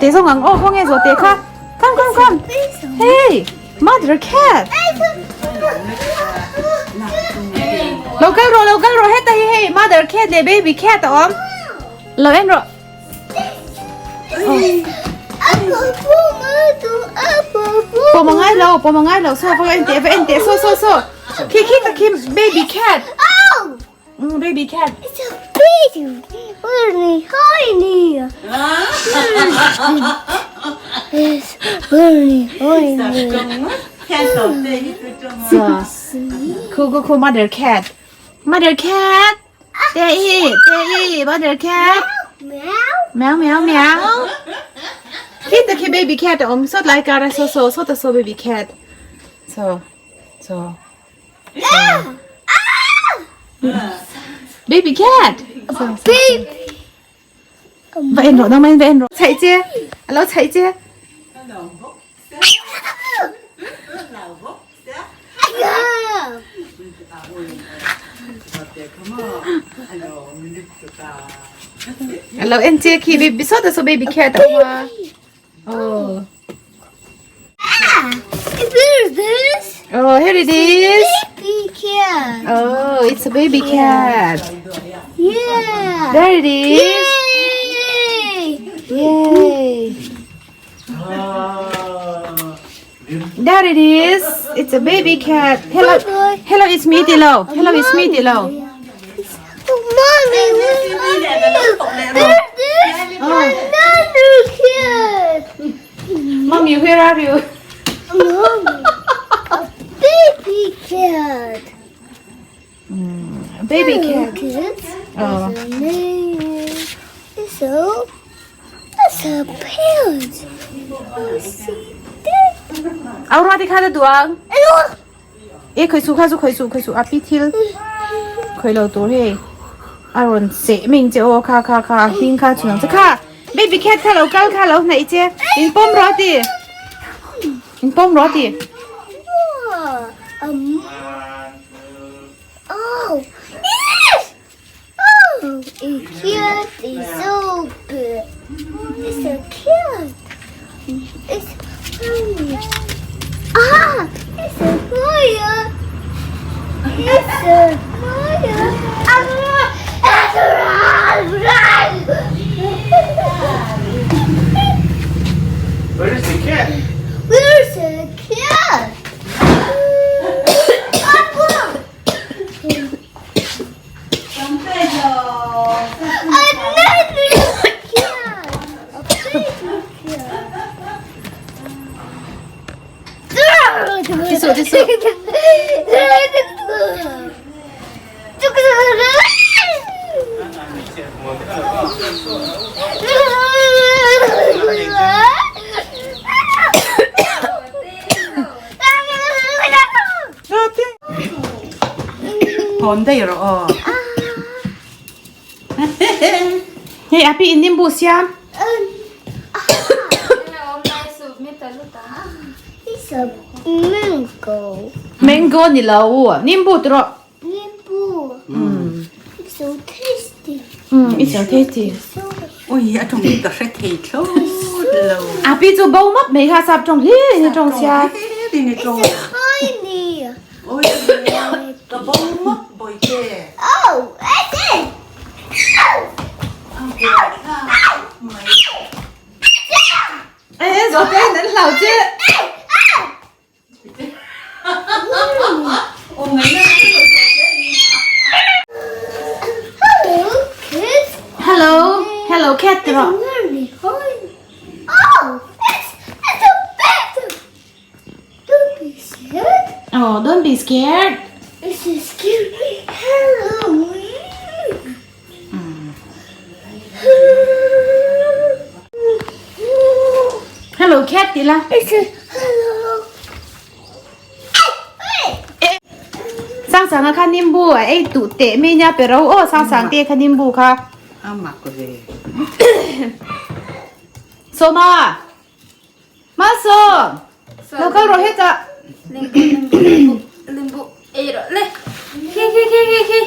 Zawhte zawng ang aw khawnge zawhte kha come come come hey mother cat lo kal rawh lo kal rawh heta hi hei mother cat leh baby cat a awm lo en rawh Pawm a ngai lo pawm a ngai lo saw va en teh va en teh saw saw saw khi khi tak khi baby cat Mm, baby cat. It's a baby. Bernie, hi, It's Bernie, hi. Khu khu khu mother cat. Mother cat. Te i, te i, mother cat. Meow. Meow meow meow. Khi ta khi baby cat om so lai kara so so so ta so baby cat. So so. Baby cat. Baby. Va en rawh nangmah in va en rawh. Chhaih che. A lo chhaih che. A lo en che khi baby sawta saw baby cat a awm a. Oh. Ah, is this? Oh, here it is. Baby cat. Oh, it's a baby cat. Yeah. There it is. Yay! Yay. There it is. It's a baby cat. Hello. Hello, it's me, Tilo. Hello, it's me, Tilo. Oh, mommy, where are you? There's this another cat. Mommy, where are you? Mommy, a baby cat. Baby cat. Kids. Oh. So, that's a parrot. You see that? Aura ti kha da duang. E khoi su kha su khoi su khoi su a pi thil khoi lo tur hei a rawn seh ming che aw kha kha kha a hming kha chhun ang che kha baby cat kha lo kal kha lo hnaih che in pawm rawh a ti in pawm rawh a ti. Oh, yes! Oh, it's cute. It's so good. It's so cute. It's funny. Ah, it's a fire. It's a fire. Where is the cat? Where's the cat? Another cat. A baby cat. Tisu, tisu. Thawn daih rawh aw. Hei a pi in nimbu siam. Mango. Mango ni lo nimbu ti rawh. Nimbu. It's so tasty. It's so tasty. Ui a tawng hi ka hre thei thlawt lo. A pi chu bo map mai kha sap tawng hlir in a tawng sia. It's a honey. Ui ka bo map bawihte. Oh, it's it. Ê, gió tên đến lẩu chứ. Hello, kids. Hello, hello cat rồi. Oh, it's, it's a bat. Don't be scared. Oh, don't be scared. It's a scary Halloween. Hello cat ti la. It's a hello. Sang sang a kha nimbu a ei duh teh mai nia pe ro aw sang sang te kha nimbu kha. A mak ve. Sawma! Malsawm! Lo kal rawh hetah. Limbu limbu limbu limbu ei rawh le. Khi khi khi khi khi.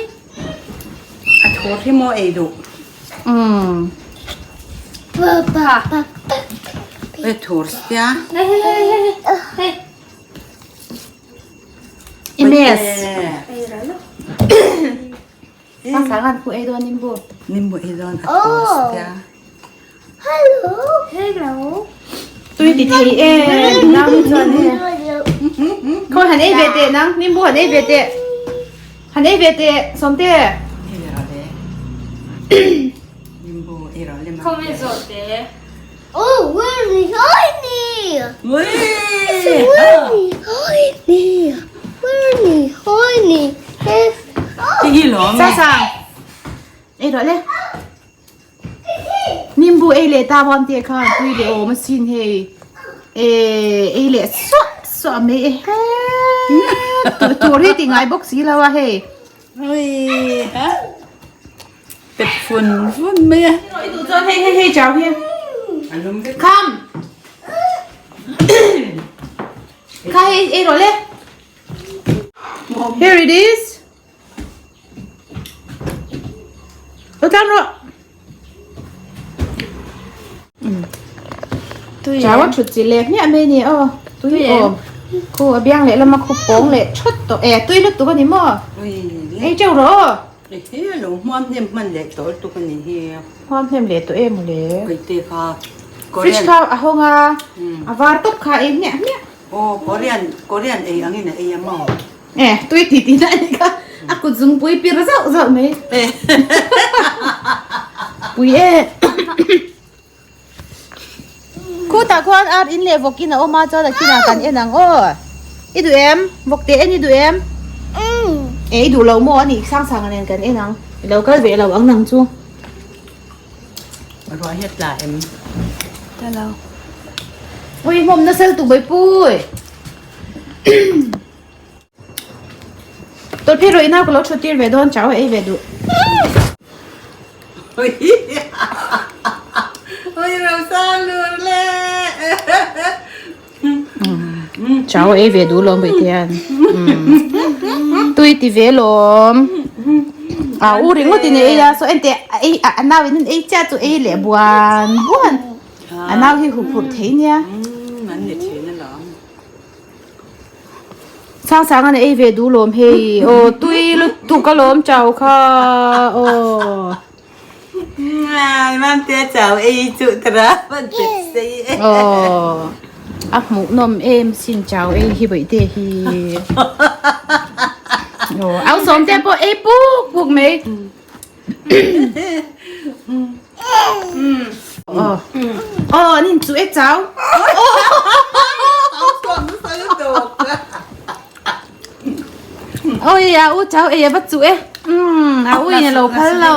A thur hi maw ei duh. Umm. Pa pa pa pa. E thur sia. Imes. Sang sang an khu ei dawn nimbu. Nimbu ei dawn a thur sia. Hello. Hello. Tui ti thei e nang hi chuan e. Khawi han ei ve teh nang nimbu han ei ve teh. Han ei ve teh Sawmte. Ei rawh le. Nimbu ei rawh le ma. Khawi zawh teh. Oh, really honey. Really honey. Really honey. Ti hi lawm. Sang sang. Ei rawh le. Nimbu ei leh ta bawm te khan tui leh awm asin hei eh ei leh suah suah mai e he tur hi ti ngai bawk si lo a hei. Pet fun fun mai a. I duh chuan hei hei hei chau hi. Come. Kha hei ei rawh le. Here it is. Lo tlang rawh. Chau a thut chi leh hmiah mai ni aw. Tui awm. Khu a biang leh lama khu pawng leh thawt tawh e tui lutuk a ni maw? Ei teuh rawh aw. He lo hmuam hnem hman leh tawh lutuk a ni hi. Hmuam hnem leh tawh em le. Keite kha. Fridge kha a hawng a. A var tawp kha ei hmiah hmiah. Aw Korean Korean ei angin a ei a maw? E tui ti ti na anih kha a kut zungpui pir zauh zauh mai pui e khutah khuan ar in leh vawk in a awm a chuan a kinah kan en ang aw i duh em vawk te en i duh em e i duh lo maw anih sang sang a nen kan en ang i lo kal ve lo ang nang chu. Ruah hi a tla em? Tla lo. Ui hmawm nasa lutuk Bawipuii. Tawlhphi rawh ina ka lo thut tir ve dawn chau ei ve duh. Ui Ui Rosa lur le. Chau ei ve duh lawm Bawihtean. Tui ti ve lawm. A u ringawt in ei a so enteh ei a nau in ei chiah chu ei leh buan buan. A nau hi huphurh thei nia. An ni thin alawm. Sang sang an ei ve duh lawm hei. Aw tui lutuk alawm chau kha. Aw. Ngai mam te chau ei chu tara van pet sei e. Aw. A hmuh nawm em sin chau ei hi bawih te hi. Aw au sawm te pawh ei puk puk mai. Aw. Aw an in chu e chau. Ôi à u cháu ei va chu e. Um a u in lo phal lo.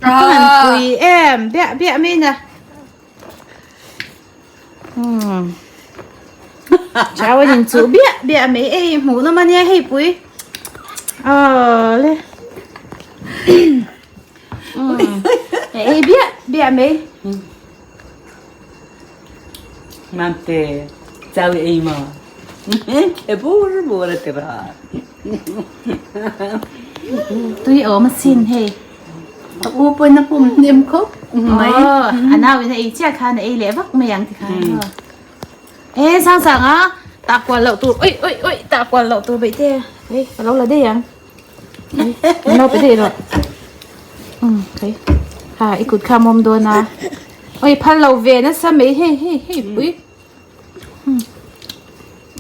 Ka han pui em bia bia mi na. Um. Cháu in chu bia bia mai ei hmu na mania hei pui. Ờ le. Um. Ei bia bia mai. Mante, chau ei maw? Ke bur bur a ti ra. Tui awm a sin hei. A u pawn a pum hnem khawp mai. A nau in a ei chiah khan a ei leh vak mai ang ti khan. E sang sang a tah kual loh tur ui ui ui tah kual loh tur beih te. Ei ka lo la daih ang. Ei lo pe daih rawh. Um kei ha i kut kha mawm dawn a. Oi phal lo ve nasa mai hei hei hei pui.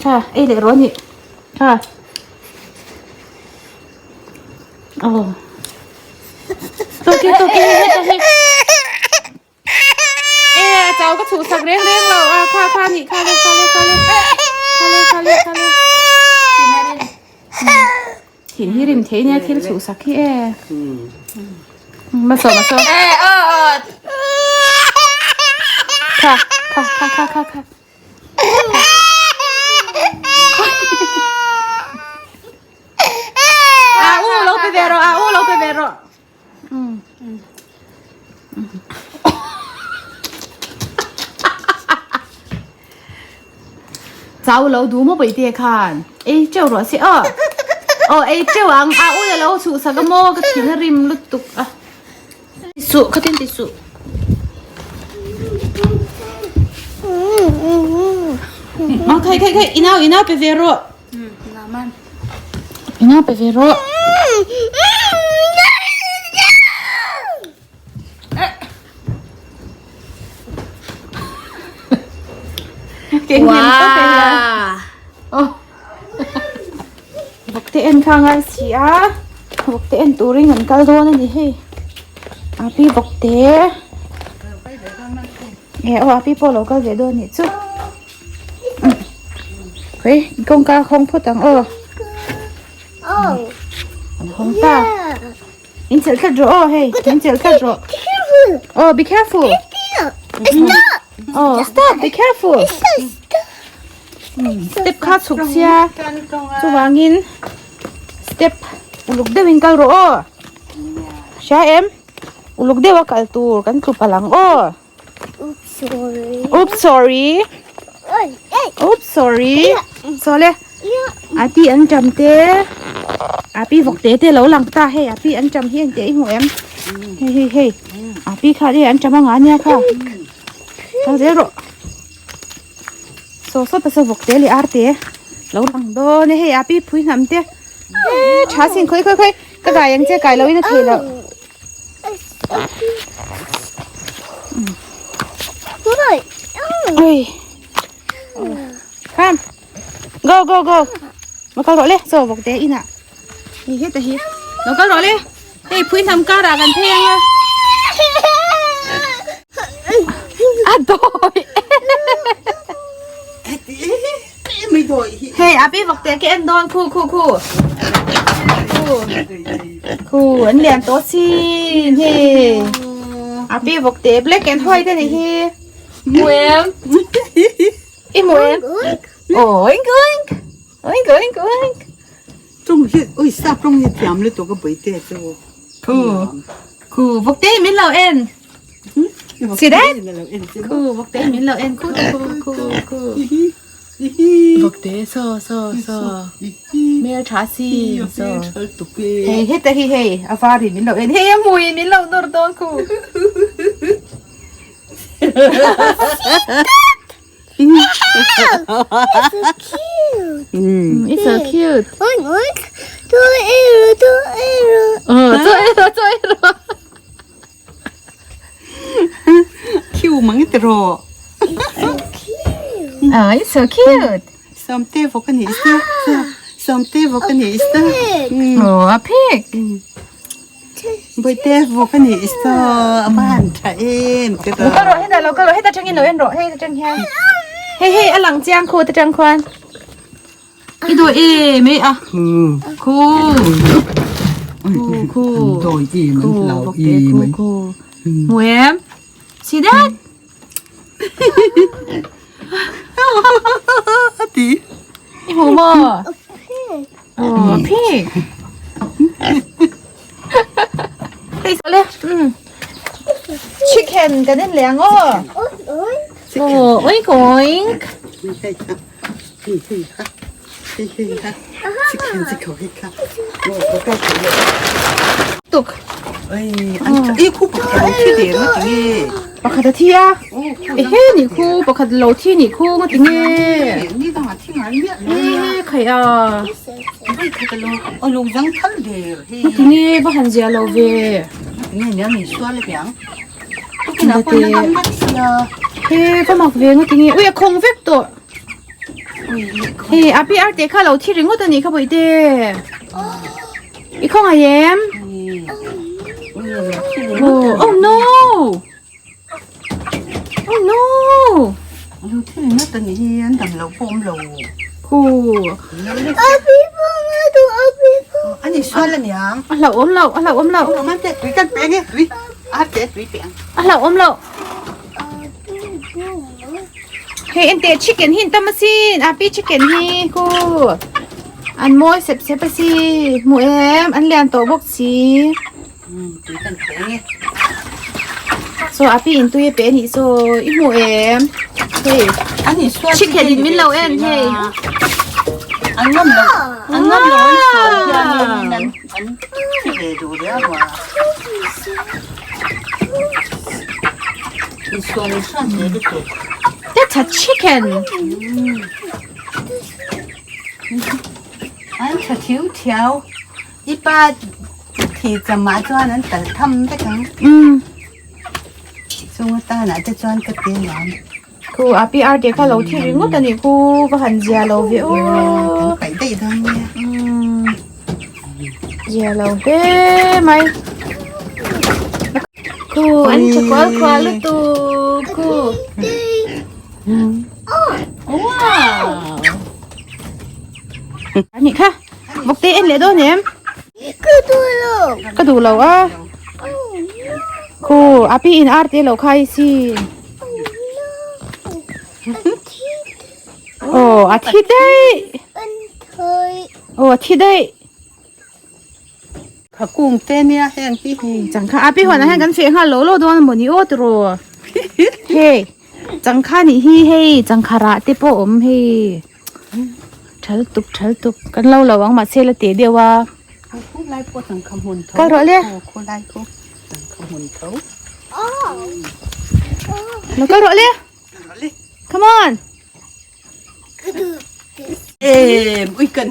Kha ei leh rawh a nih kha. Aw. Tawk e tawk e hei hei hei. E a chau ka chhuh sak reng reng lo a kha kha nih kha le kha le kha le kha le kha le kha le thin hi rim thei nia thil chhuh sak hi e ma so ma so e o o kha kha kha kha kha kha a u lo pe ve rawh a u lo pe ve rawh Chau lo duh maw Bawitea khan ei teuh rawh se aw aw ei teuh ang a ui a lo chhuh sak a maw ka thin a rim lutuk a ti suh khatin ti suh. Aw khai khai khai inau inau pe ve rawh. Inau pe ve rawh. Vawkte en kha ngai si a vawkte en turin an kal dawn a ni hei a pi vawkte e aw a pi pawh a lo kal ve dawn a nih chu khawi kawngka a hawng phawt ang aw an hawng ta. In chelh tlat rawh aw hei in chelh tlat rawh oh be careful oh stop be careful step kha chhuk sia chuvangin step uluk deuhin kal rawh aw hria em uluk deuha kal tur kan tlu palh ang aw Oops sorry oops sorry oops sorry sawle a pi an tam te a pi vawk te te lo lang ta hei a pi an tam hi engte i hmu em hei hei hei a pi kha hei an tam anga ania kha kal zel rawh saw saw ta saw vawk te leh ar te lo lang dawn e hei a pi phui hnam te e tha sin khawi khawi khawi ka kai ang che kai lo in a thei loh. Ui. Come. Go go go. Lo kal rawh le. Chaw vawk te inah. Ni heta hi. Lo kal rawh le. Hei phui hnam karah kan phei anga. A dawi. Hei a pi vawk te ke en dawn khu khu khu. Khu. Khu an lian tawh sin hei. A pi vawk te black and white ani hi. Hmu em? I hmu em? Oink oink. Oink oink oink. Ṭawng hi ui sap ṭawng hi thiam lutuk a buaite chu. Khu khu vawk te min lo en. See that? Khu vawk te min lo en khu khu khu khu. Vawk te so so so. Hmel tha si so. Hei heta hi hei a var in min lo en hei a hmui in min lo nawr dawn khu. It's so cute. It's so cute. Oink oink. Tu eru tu eru. Oh, tu eru tu eru. Cute mang i tiro. It's so cute. Oh, it's so cute. Samte vok ani ista. Samte vok ani ista. Oh, a pig. Bawihte vawk a nih saw a va han tha em te Lo kal rawh hetah lo kal rawh hetah tangin lo en rawh hei atang hian hei hei a lang chiang khu atang khuan i dawi em ei a khu khu khu dawi em khu vawkte khu khu hmu em see that a ti i hmu maw Oh, pig. Hei saw le. Chicken kan en leh ang aw. Oh, oink oink. Tuk. Pakhat a thi a. Ehe ni khu pakhat lo thi ni khu nga ti nge. E khai a. Nga ti nge va han zia lo ve. He va mak ve nga ti nge. Ui a khawng vek tawh. Hei a pi arte kha lo thi ringawt a nih kha bawihte. I khawngaih em? Oh, oh no! Oh no! Lo thi ringawt a nih hi an dam loh pawh awm lo. Khu. A pi pawh a duh a pi pawh. A ni sual a niang. A hlauhawm loh, a hlauhawm loh. Mante tui kan pe nge tui. Arte tui pe ang. A hlauhawm loh. Hei ente chicken hi an tam asin a pi chicken hi khu an mawi sep sep asin hmuh em an lian tawh bawk si so a pi in tui a pe anih saw i hmuh em hei chicken in min lo en hei an ngam lo an ngam lo an sual hian an an thi ve duh riau a. It's a chicken. An tha thiu thiau. I pa thi chamah chuan an tal tham vek ang. Chung atanah te chuan ka ti nuam. Khu a PR te kha lo thi ringawt a nih khu va han zia lo ve aw. Kan paih daih dawn nia. Zia lo hle mai. Khu an tha kual kual lutuk khu. Wow. Ani kha vawk te en leh dawn em? Ka duh lo. Ka duh lo a. Khu a pi in ar te lo khai sin. Oh, a thi daih. Oh, a thi daih. Kha kung te nia heng hi. Changkha a pi huan ah hian kan feh nghal lo lo dawn mawni aw tiraw. Hei changkha nih hi hei changkha rah te pawh awm hei thal tuk thal tuk kan lo lo ang mahse la teh deuh a. Khulai pawh changkha hmun tho. Kal rawh le. Khulai pawh changkha hmun tho. Lo kal rawh le. Come on. Em ui kan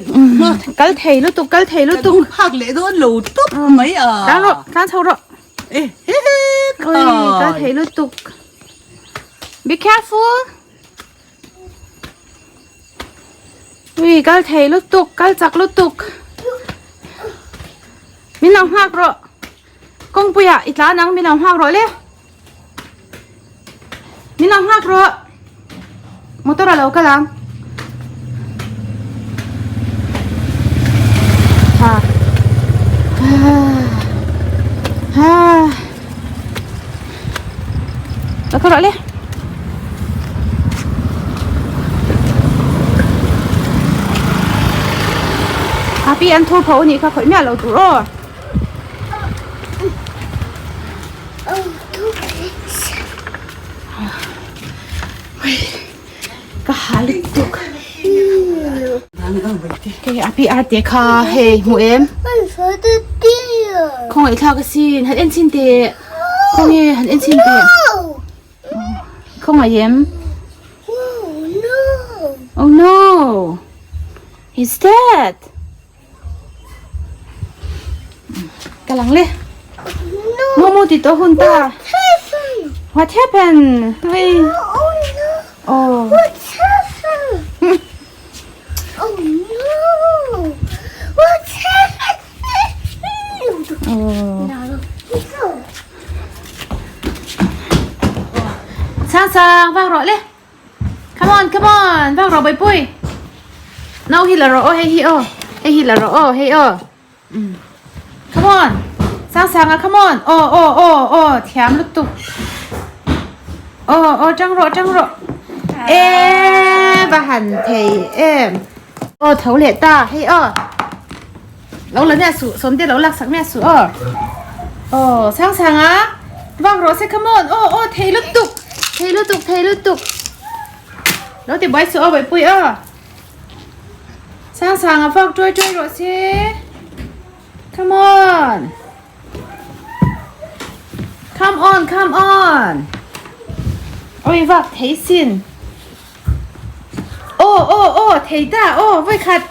kal thei lutuk kal thei lutuk kan phak leh dawn lo tawp mai a tan rawh tan chho rawh e he he ui kal thei lutuk be careful ui kal thei lutuk kal chak lutuk min lo nghak rawh kawngpuiah i tlan ang min lo nghak rawh le Min lo nghak rawh. Motor a lo kal ang. Ha. Ha. Lo kal rawh le. Api an thu pho ni kha khawih miah lo tur aw. Ka ha lutuk hei a pi arte kha hei hmu em khawngaih thlak asin han en chhin teh khawnge han en chhin teh khawngaih em oh no he's dead Ka lang le. No. Mo ti to hun ta. What happened? Wait. Oh no. Oh. What happened? oh no. What happened? Oh. Sang sang vang rawh le. Come on, come on, vang rawh Bawipuii. No hi la rawh aw, hei hi aw. Hei hi la rawh aw, hei aw. Come on. Sang sanga come on. Aw aw aw aw thiam lutuk. Aw aw tang rawh tang rawh. E va han thei em. Aw tho leh ta hei aw. Lo la mia su sawm te lo lak sak mia su aw. Aw sang sang a vak rawh se come on aw aw thei lutuk thei lutuk thei lutuk lo ti buai su aw buaipui aw sang sang a vak tuai tuai rawh se come on come on come on oi vak thei sin. Aw aw aw thei ta aw vawi khat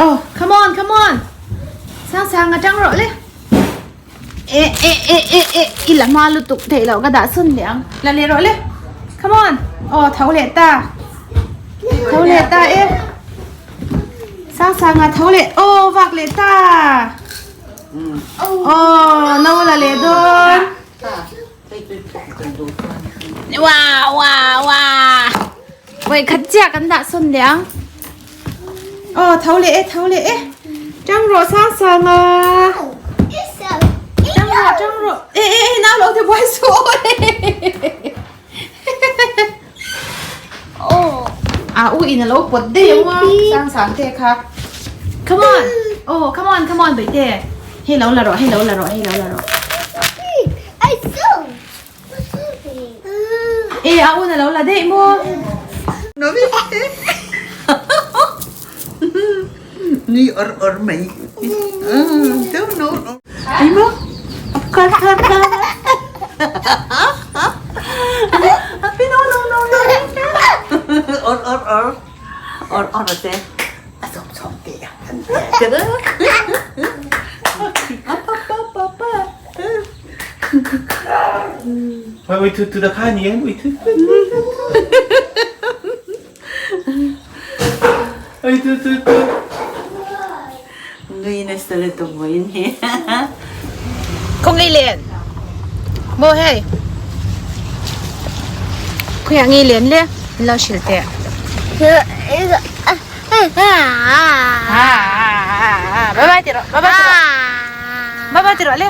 aw come on come on sang sang a tang rawh le e e e e e i la hma lutuk theih loh ka dah sun leh ang la leh rawh le come on aw tho leh ta tho leh ta e sang sang a tho leh aw vak leh ta. Aw no la leh dawn. Wow wow wow. Voi khat chiah kan dah sawn leh ang. Aw tho leh e tho leh e. Tang rawh sang sang a. Tang rawh tang rawh. E e e nau lo te buai su. A u in a lo pawt daih ang a sang sang te kha come on oh come on come on baihte hei lo la rawh hei lo la rawh hei lo la rawh e a u na lo la daih maw Ni or or mai. Ai maw? Kha kha kha. Api no no no no. Or or or. Or or te. A sawm sawm te a. Apa pa pa pa. Wait wait tu tu da kha ni wait tu. Wait tu tu tu. Nui nasa lutuk vawiin hi. Khaw ngei len maw hei khawiah ngei len le min lo hrilh teh. Bye bye ti rawh bye bye ti rawh bye bye ti rawh le.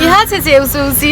I ha che cheu su si.